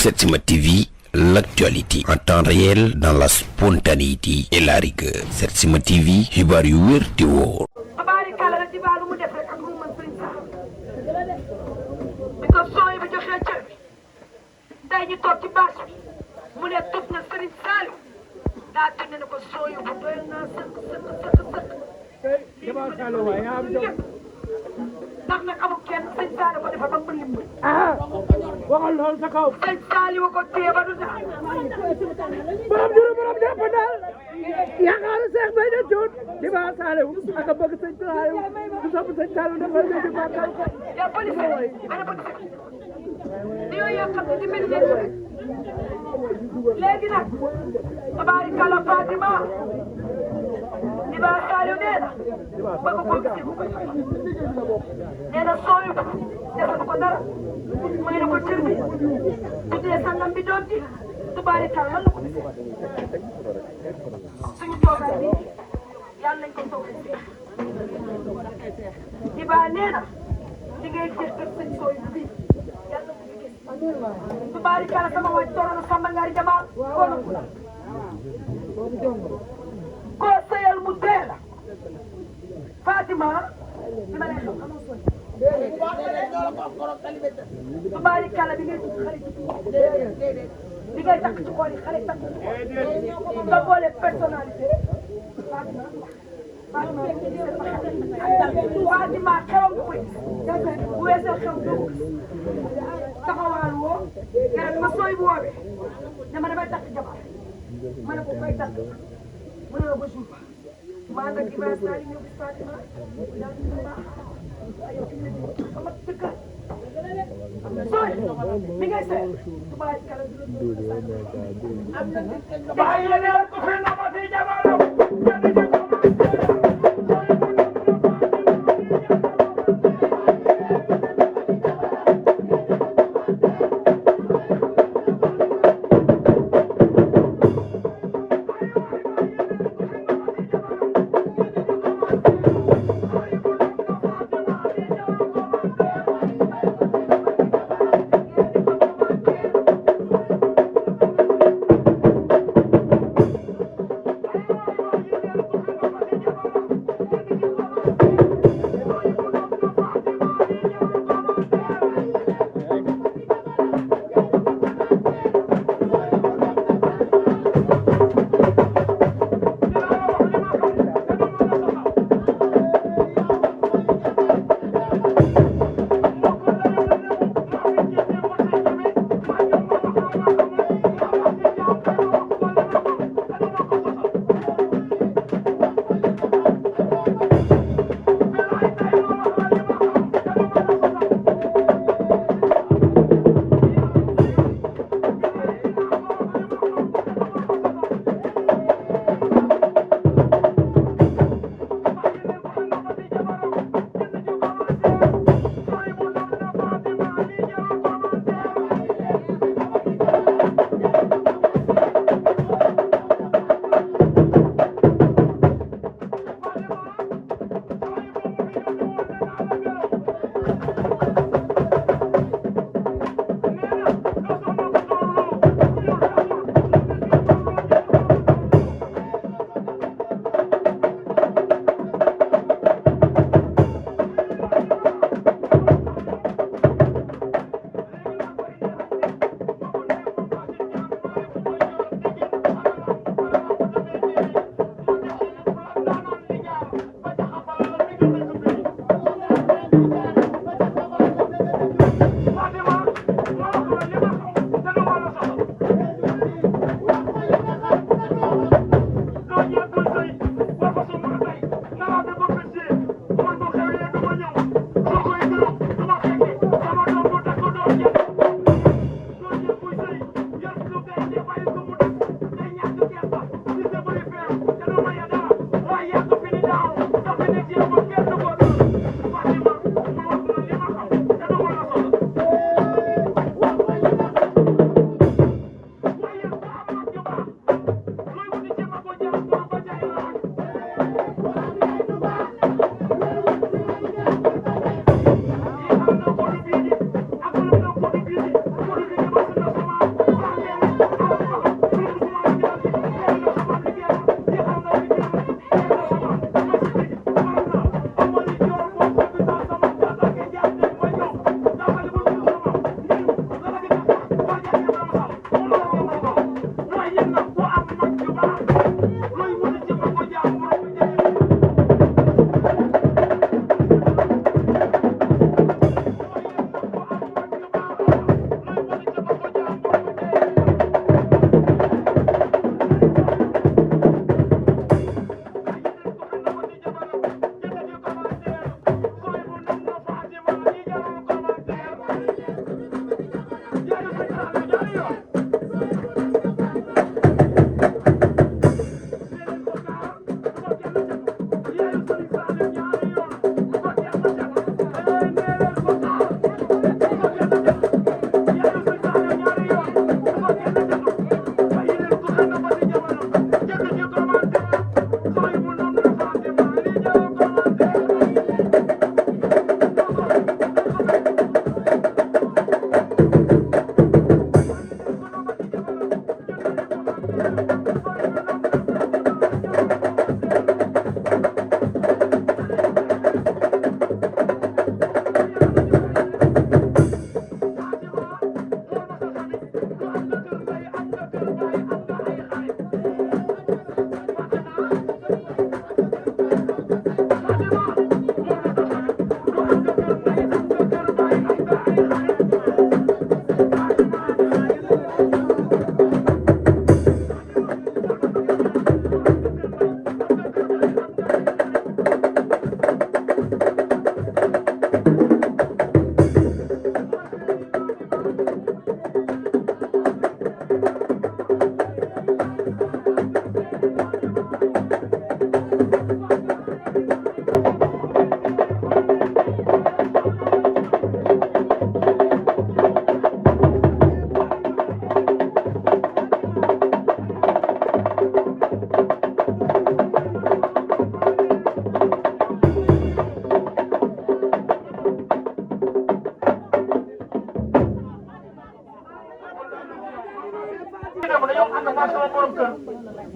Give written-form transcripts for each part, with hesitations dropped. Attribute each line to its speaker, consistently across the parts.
Speaker 1: Setsima TV, l'actualité en temps réel dans la spontanéité et la rigueur. Setsima TV, xibaar yu wér te wóor.
Speaker 2: tabaarikàlla di baalu mu def rek ak mu mën sëriñ Saal bi ko sooy bi joxee cër bi tey ñu toog ci bâche bi mu ne tut na sëriñ Saaliw daa tënne ne ko sooy bu doyal naa sëkk ndax nag amul kenn sëñ Saaliw ko defal ba mu lim
Speaker 3: waxal lool sa kaw.
Speaker 2: sëñ Saaliw ko téye ba du daal.
Speaker 3: borom juru borom jàpp daal. yaakaaru Seex Bay de Cuun di ba Saaliw ak a bëgg sëñ Saaliw du sopp sëñ Saaliw dafa lay di bàkkal ko.
Speaker 2: yaa police ana police li yooyu yoo xam ne di mel ne léegi nag tabaarikàlla Fatima di ba Saaliw nee na bëgg ko gis ko koy fay nee na sooyu defal ko dara may na ko cër bi tuddee sangam bi doon di tabaarikàlla lan la ko defee suñu toogaay bi yàlla nañ ko soogay seex di ba nee na li ngay gis kër sëñ sooyu bi yàlla ko gis tabaarikàlla sama waaj torono Samba Ngari Jamaal koo sëyal mu dee la Fatima li ma lay xam amoo sooy tabaarikàlla bi ngay dugg xale bi ngay takk ci xool yi xale takk nga boole personnalité Fatima xewam bu koy bu weesoo xew dugg taxawaal woo keroog ma sooy bu woowee dama damay takk jabar ma ne ko koy takk mu ne la ba jour maa nga Ibrahima Sall ñëw gis Fatima yaa ngi baax aywa fi mu ne nii sama dëkk sooy mi ngay seet tabaarikàlla
Speaker 3: bàyyi la ne ko fi na ma fi jabaram.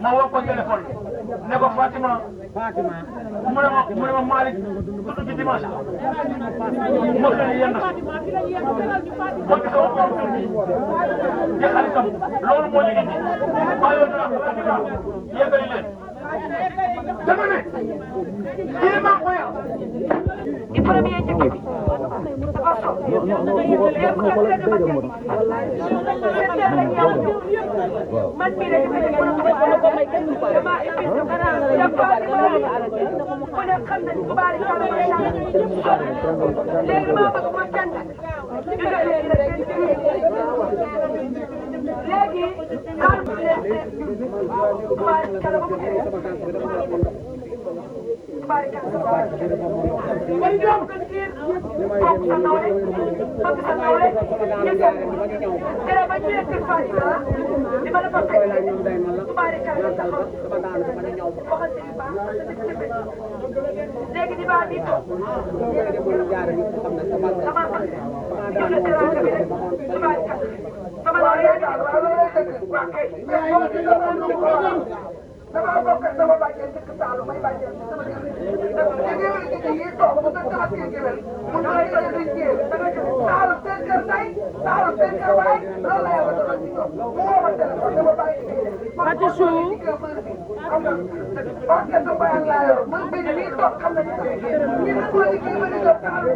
Speaker 4: ma woo ko téléphone ne ko Fatima mu ne ma Malick du ci dimanche ma xëy yenn ma gis sama borom kër bi di xaritam loolu moo ñu indi bàyyoon naa ko Fatima yeggali leen dama ne kii maa ko yar
Speaker 2: di premier njëkk bi dafa soog lépp nga teel a bëgg man mii rek dama émission ku ne xam nañ ku baari kàlla macha allah léegi maa bëgg ma cant ñu joxe leen léegi xaar bu leen ku baari kàlla ba mu kon ñoom toog sa nawle bëgg sa nawle yëngal keroog ba ñu nekk kër Fatima li ma la fa fekk tubaarikàlla taxaw waxal si baax léegi di baax di toog sama sax jox la teraanga bi rek tubaarikàlla sama nawle yaa ngi waa kay dama bokk sama bàjjen dëkk Saalum may bàjjen sama kër yi toog mu dëkk ak kii géwél mu doy doy di jéem Saalum seen kër tey Saalum seen kër waay loolu la yàlla doon ci ñoom mu woo ma téléphone dama bàyyi Fatou Chou xam nga orchestre Bayang laa yor mu bi nii toog xam nañu sax ñu ne ko liggéey ba di jot Saalum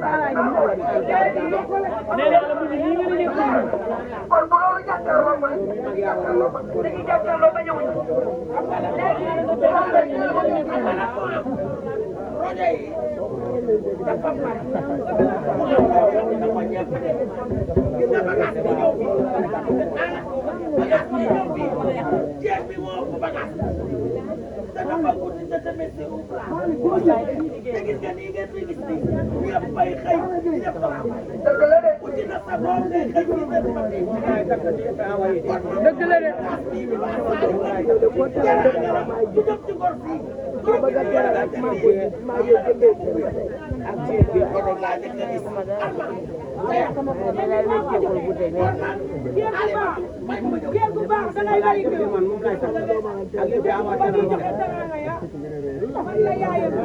Speaker 2: kon bu loolu jàkkaarloo ma dañuy jàkkaarloo ba ñëw
Speaker 3: projet yi dafa bari gis nga bagage bi ñëw bi bagage bi ñëw bi jeex bi moo ëpp bagage te dafa guddi te tamit c'est un plat te gis nga nii ngeen fi gis nii ñëpp bay xëy ñëpp ku ci na sa doom ngay xëy ci seen famille dëgg la de ku jóg ci gor fii
Speaker 2: Géej bu baax da ngay bari kër man moom lay tax ak li bi ama tan man la yaayam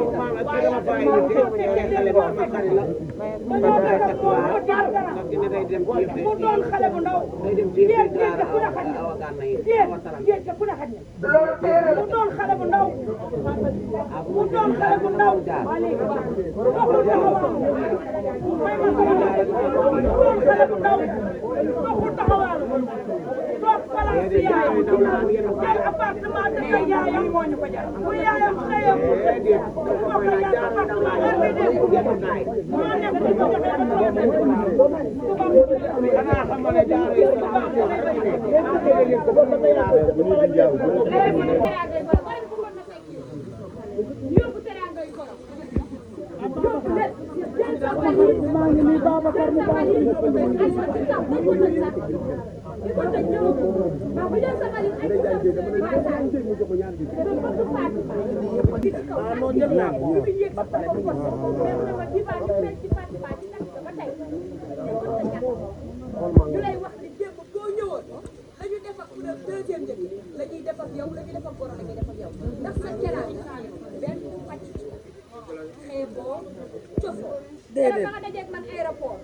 Speaker 2: mu doon xale bu ndaw géej ka ku la xaj géej ka ku la xaj mu doon xale bu ndaw mu doon xale bu ndaw doxul taxawal may ma ko mu doon xale bu ndaw doxul taxawal toog place bi yaayam jël appartement dafa yaayam moo ñu ko jar bu yaayam xëyam mu ko jar appartement lan lay def moo nekk di ko joxe xanaa xam ne maa ngi nii Babacar mu baax
Speaker 5: ñu lay wax ni démb boo ñëwoon la ñu def ak deuxième njëkk la ñuy def ak yow la ñuy def ak borom la ñuy def ak yow ndax sa teraanga benn pàcc xeeboo cofoo déedéet ba nga dajeeg man aéroport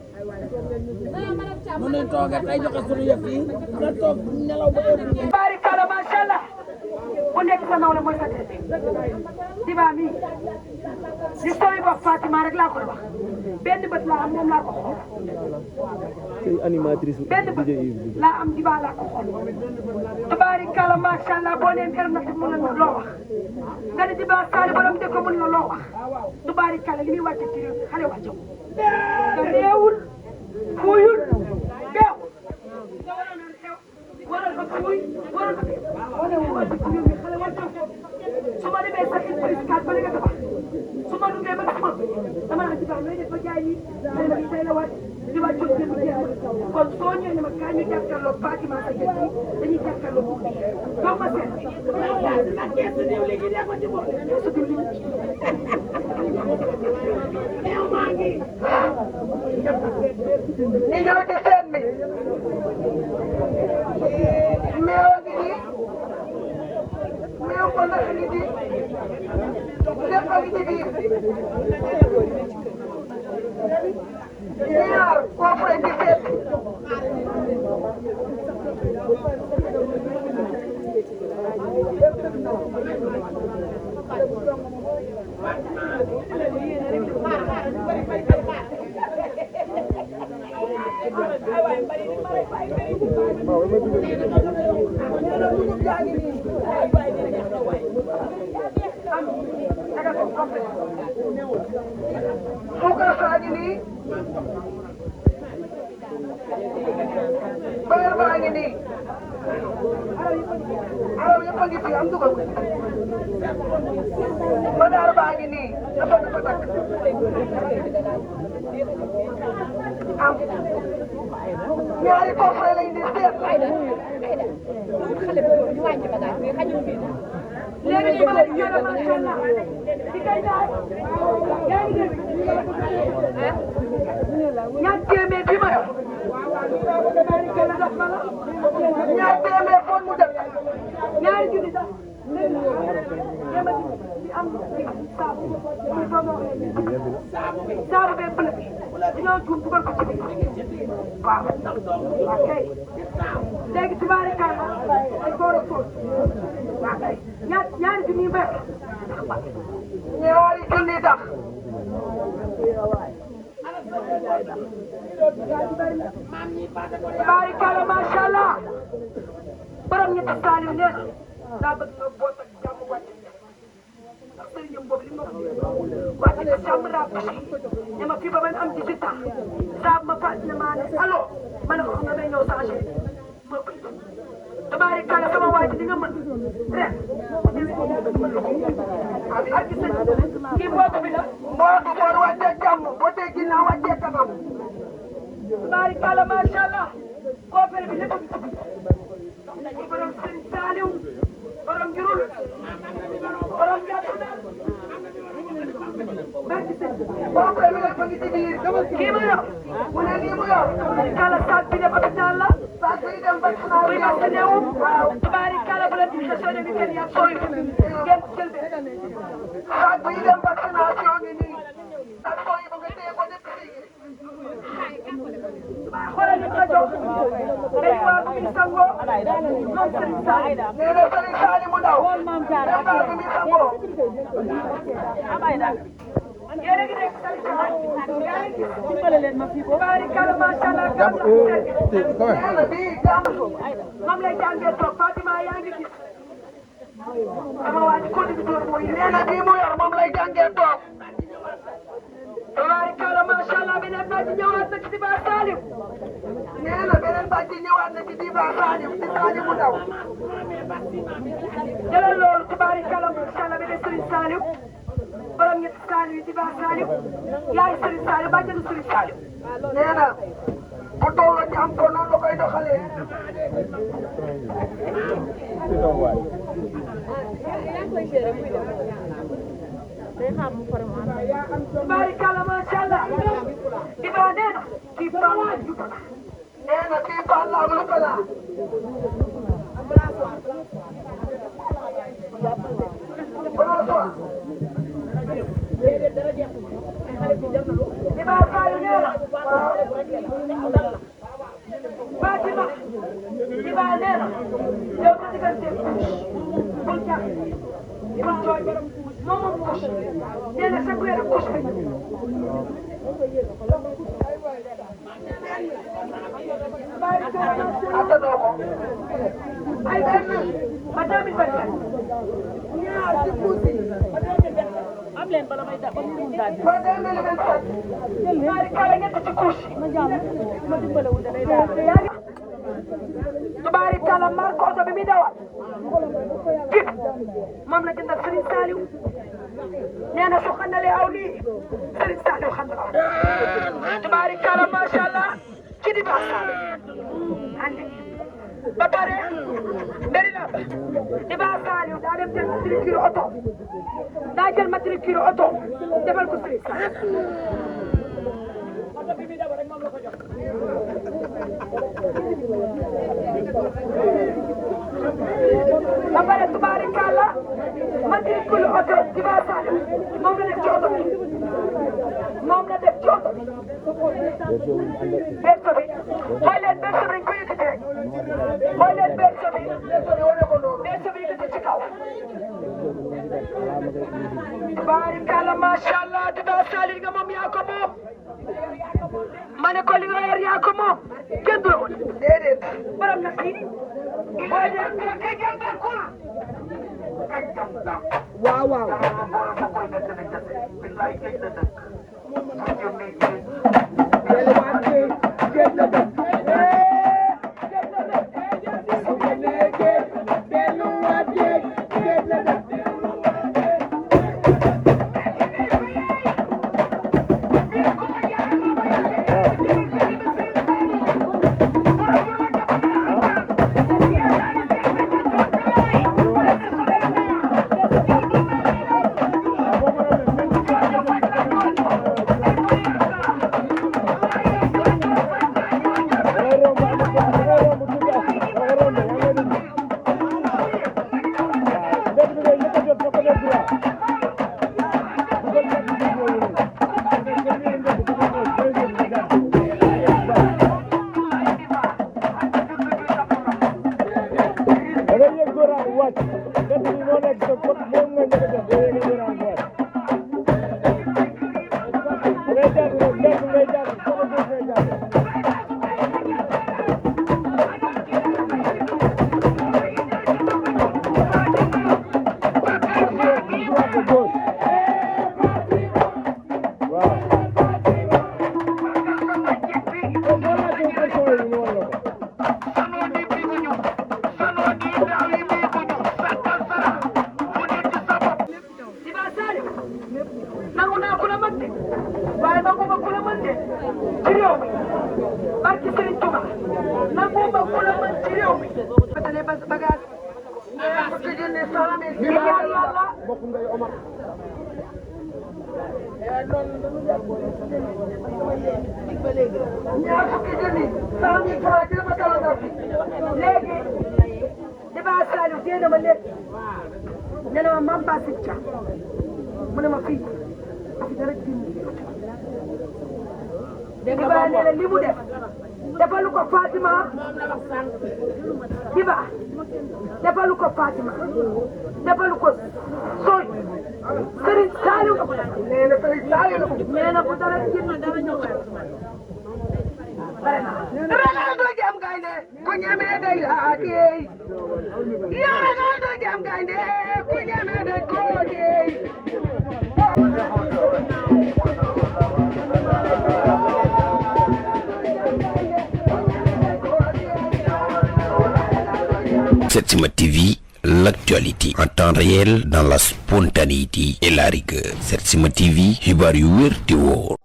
Speaker 3: mën nañ toog tey joxe sunu yëf yi nga toog nelaw ba heure
Speaker 2: barikala macha allah ku nekk sa nawle mooy sa tête Diba mii li sooy wax Fatima rek laa koy wax benn bët laa am moom laa ko xool benn bët laa am Diba laa ko xool tabaarikalla macha allah boo nee gërëm na mun na loo wax nga ne Diba Saly borom dëkk mun na loo wax tabaarikalla li muy wàcce ci réew xale wàcce ko te réewul fuuyul beewul waral ko fuuy waral ko wàcce ci réew mi xale wàcce ko su ma demee sax police carte ba nga tabax su ma duggee ba sama dama naan Diba looy def ba jaay nii tey la wàcc Diba jóg jënd jeex kon soo ñëwee ne ma kaa ñu jàkkaarloo Fatima sa jënd dañuy jàkkaarloo bu bi doo ma seet keesu diw léegi dee ko ci bopp keesu diw léegi meew maa ngi ni ñëw ci seen bi meew ngi nii meew ko naka ngi di lépp a ngi ci biir ñaar koo fay ci seet suukar saa ngi nii beurre baa ngi nii araw yëpp a ngi fi am dugal ko madaar baa ngi nii dafa takk am ñaari coffret lañ di seet léegi ñu bari ñu la macha Allah di kay daal yaa ngi dégg ñaar téeméer bi ma yor ñaar téeméer foog mu def ñaari junni sax di am saabu saabu bee bële bi dañoo juum dugal ko ci biir waaw waaw kay léegi tubaarikàlla dañ ko war a sóor waaw kay ñaari junni yi bëri ñaari junni tax tubaarikàlla macha allah borom ñetti Saliou nee na daa bëgg nga boot ak jàmm wàcc ndax sëriñam boobu li ma ko wàcc na jàmm rapproché ne ma fii ba man am 18 ans saa ma fàttali ne maa ne allo ma ne ko xam nga may ñëw changé ma koy tabaarikàlla sama waa ji di nga mën ren ak gis nañu kii mbootu bi la mbootu boor wàccee jàmm boo tee ginnaaw wàccee kanam tabaarikàlla macha allah koofere bi lépp dañuy borom Sëriñ Saliou borom jurul borom jàpp boobu la ma ngi ci biir kii ma yor mu ne lii mu yor kala saak bi dem hôpital la saak bi dem vaccination bi vacciné wu tabaarikàlla bu leen infection bi kenn yaa sooy ngeen jël bi saak bi dem vaccination bi nii ak sooy bu nga téye ko def xoolal li nga jox day waa bi sangoo moom Serigne Saliou nee na Serigne Saliou mu ndaw day waa bi sangoo yéen a ngi nekk Serigne Saliou yaa ngi gis tabaarikàlla macha allah nee na bii jàmm moom lay jàngee toog Fatima yaa ngi gis sama waa ji conducteur mooy nee na bii mu yor moom lay jàngee toog tabaarikàlla macha allah beneen bàcc ñëwaat na ci Diba Saliou nee na beneen bàcc ñëwaat na ci Diba Saliou ci Saliou mu ndaw jëlal loolu tabaarikàlla macha allah beneen Serigne Saliou borom ñetti Saliou Diba Saliou yaay Serigne Saliou bàjjenu Serigne Saliou nee na bu tolloo ci am ko noonu la koy doxalee tabaarikàlla macha allah Diba nee na kii Ba la ak Juba nee na kii Ba la ak Juba la Diba Saliou nee na Fatima Diba nee na yow sa diggante bul jàpp bul jooy moom moom couche nee na chaque weer couche bi attanoo ko ay benn ba 2024 ñaar ci couche yi am leen bala may da ba 2027 ñaari kala ñett ci couche yi ma dimbale wu da day daal tubaarikàlla marque oto bi muy dawal jib moom la jëndal Serigne Saliou nee na su xandalee aw lii Serigne Saliou xam na ko tubaarikàlla macha allah ci di baax andi ba pare mbiri la di baax Saliou daa dem jël matricule oto daa jël matricule oto defal ko Serigne Saliou ba pare tubaarikàlla matricule oto di baax Saliou moom la def ci oto bi moom la def ci oto bi berso bi xool leen berso bi dañ ko yëkkati rek xool leen berso bi yëkkati ci kaw tubaarikàlla macha allah di baax Saliou nga moom yaa ko moom ma ne ko li nga yor yaa ko moom kenn du la woon déedéet borom na fii boo dee ka jël barkul waaw waaw ñaar fukki junni 100 000 francs dina ma talangal léegi di baax Saliou dee na ma léegi nee na ma Mame Bassine Thiam mu ne ma fii dara dindi di baax nee na li mu def defalu ko Fatima di baax defalu ko Fatima defalu ko Soy Serigne Saliou nee na Serigne Saliou nee na bu dara dindi dara ñëw Ronaldo jam gaynde ku ñeme day laakey ya Ronaldo jam gaynde ku ñeme day koojey
Speaker 1: Setsima TV, l'actualité en temps réel dans la spontanéité et la rigueur. Setsima TV, xibaar yu wér te wóor.